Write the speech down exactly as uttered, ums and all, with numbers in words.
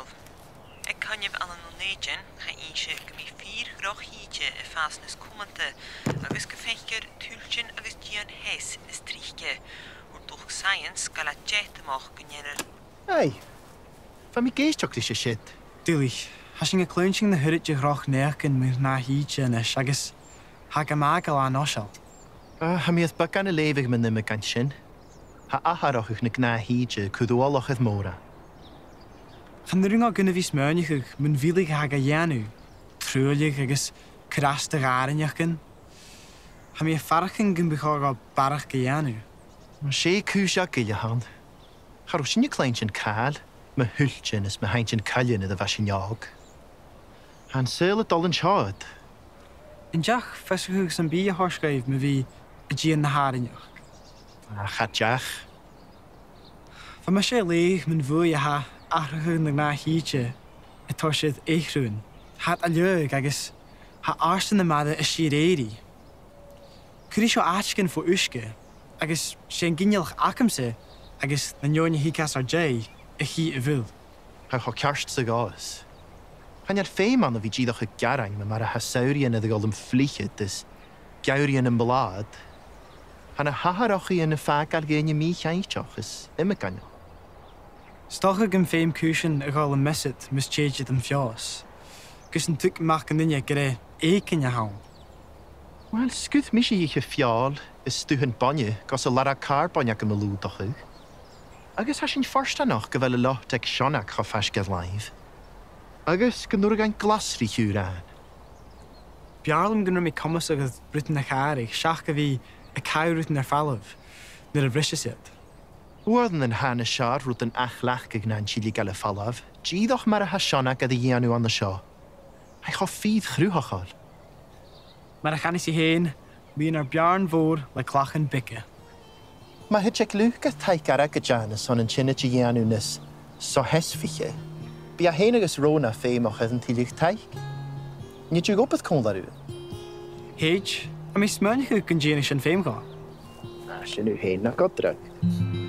Aig coinneamh ann an Dùn Èideann, tha innse gum bi fìor dhroch-shìde a' fàs nas cumanta agus gum faicear tuiltean agus dìon theas nas trice. Thuirt luchd-saidheans gu bheil iad deatamach gun dèanar. Aidh. Bha mi ag èisteachd ris an siud. Duilich, tha sinn a' cluinntinn na h-uiread de dhroch-naidheachdan mun ghnàth-shìde a-nis agus tha e gu math gu leòr nas fheàrr. Ah, tha mi air beagan a leughadh mun iomagain sin. Tha atharrachadh na gnàth-shìde a' cur uallach air mòran. Chan urrainn dhomh gun a bhith a' smaoineachadh mun mhilleadh a tha ga dhèanamh, truailleadh agus cur às do dh'àrainneachdan. Tha mi a' faireachdainn gum bu chòir dhomh barrachd a dhèanamh. Mar sin, cùis eile a th' ann. Cha robh sinn a' cluinntinn càil mu thuiltean is mu theintean coille nuair a bha sinn òg. Tha an saoghal a' dol an seo air. An deach fiosrachadh sam bith a thoirt dhuibh mu bhith a' dìon na h-àrainneachd? Ach, cha deach. Bha mise a' leughadh mun bhuaidh a tha atharrachadh na gnàth-shìde a' toirt air eathraichean. Tha iad a' leaghadh agus tha àirde na mara a' sìor èirigh. Cuiridh seo àiteachan fo uisge, agus 's e an ginealach agamsa agus na daoine a thig às ar dèidh a chì a' bhuil. Tha e cho ceart 's a ghabhas. Chan eil feum ann a bhith dìreach a' gearain mu mar a tha samhraidhean air a dhol am fliuchad is geamhraidhean am blàthad. Tha na h-atharrachaidhean a' fàgail dhaoine mì-chinnteach is iomagaineach. 'S dòcha gum feum cùisean a dhol am miosad mus tèid iad am feabhas, gus an tuig mac an duine gur e èiginn a th' ann. Uill, sguir mise oidhche feòil is stuthan bainne gus an làrach carbon agam a lùghdachadh. Agus tha sinn fortanach gu bheil an lot aig Seonag cho faisg air làimh. Agus gun urrainn glasraich ùr ann. B' fheàrr leam gun robh mi comasach air rudan a chàradh, seach a bhith a' caitheamh rudan air falbh nuair a bhriseas iad. Uaireannan tha e nas fheàrr rudan ath-chleachdadh na an tilgeil air falbh, dìreach mar a tha Seonag air a dhèanamh an seo. Tha e cho fìor chruthachail. Mar a chanas i fhèin, lìonar beàrn mhòr le clachan beaga. Ma thèid aig Luke air taic fhairge a dhèanamh son an t-ionad a dhèanamh nas so-sheasmhaiche, bidh e fhèin agus Rona feumach air an tilleadh taic. Nì sibh obair còmhla riutha? Thèid, tha mi a' smaoineachadh gun dèanadh sin feum dhomh. Ah, sin thu fhèin, nach eil dragh.